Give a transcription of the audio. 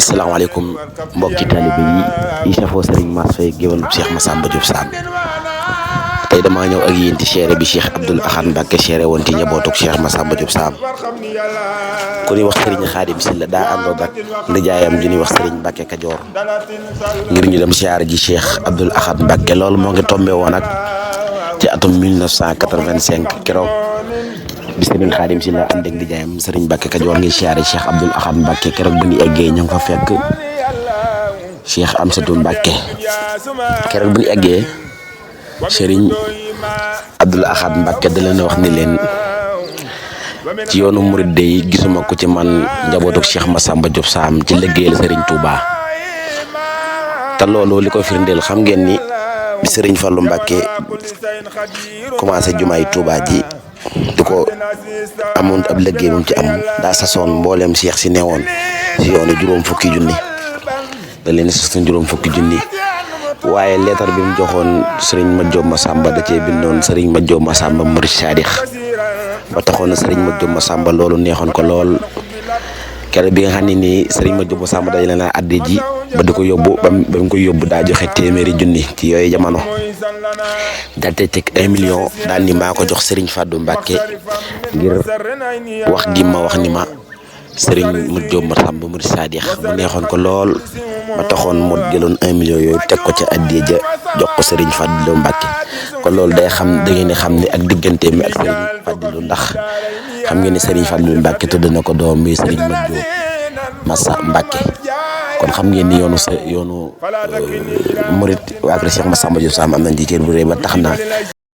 asalaamaaleykum mbokki taalibe yi safoo Serigne Mass Faye géwél Cheikh Massamba Diop Sam tey damaa ñëw ak yéen ci seere bi Cheikh Abdoul Ahad Mbacké seere woon ci njabootuk Cheikh Massamba Diop Sam ku ñuy wax Serigne Khadim Sylla daa àndoon ak ndijaayam ju ñuy wax Serigne Mbacké Kajoor ngir ñu dem siyaare ji Cheikh Abdoul Ahad Mbacké loolu moo ngi tombé woon ak ci atum 1985 keroog bi Serigne Khadim Sylla ànd ak ndijaayam Serigne Mbacké Kajoor ngi siyaare Cheikh Abdoul Ahad Mbacké keroog bu ñu eggee ñu ngi fa fekk Cheikh Amsatou Mbacké keroog bu ñu eggee Serigne Abdoul Ahad Mbacké da leen wax ni leen ci yoonu murid yi gisuma ko ci man njabootuk Cheikh Massamba Diop Sam ci liggéeyal Serigne Touba te loolu li ko firndeel xam ngeen ni bi Serigne Fallou Mbacké commencé jumaay Touba ji di ko amoon ab liggéey bu mu ci am daa sasoon mbooleem Cheikh si newoon si yoonu juróom fukki junni da leen sasoon juróom fukki junni waaye leetar bi mu joxoon Serigne Mat Diop Massamba da cee bindoon Serigne Mat Diop Massamba Murid Sadikh ba taxoon na Serigne Mat Diop Massamba loolu neexoon ko lool keroog bi nga xam ne nii Serigne Mat Diop Massamba dañ leen a addi ji ba di ko yóbbu ba mu koy yóbbu daa joxe téeméeri junni ci yooyu jamono daal tey teg 1 million daal ni maa ko jox Serigne Fadou Mbacké ngir wax gi ma wax ni ma Serigne Mat Diop Massamba Murid Sadikh mu neexoon ko lool ba taxoon mu jëloon 1 million yooyu teg ko ca addiya ja jox ko Serigne Fadilou Mbacké kon loolu day xam da ngeen di xam ne ak diggante mi ak Serigne Fadilou ndax xam ngeen ni Serigne Fadilou Mbacké tudd na ko doom mi Serigne Mat Diop Massamba Mbacké kon xam ngeen ni yoonu murid waa kër Cheikh Massamba Diop Sam am nañ ci cër bu rëy ba tax na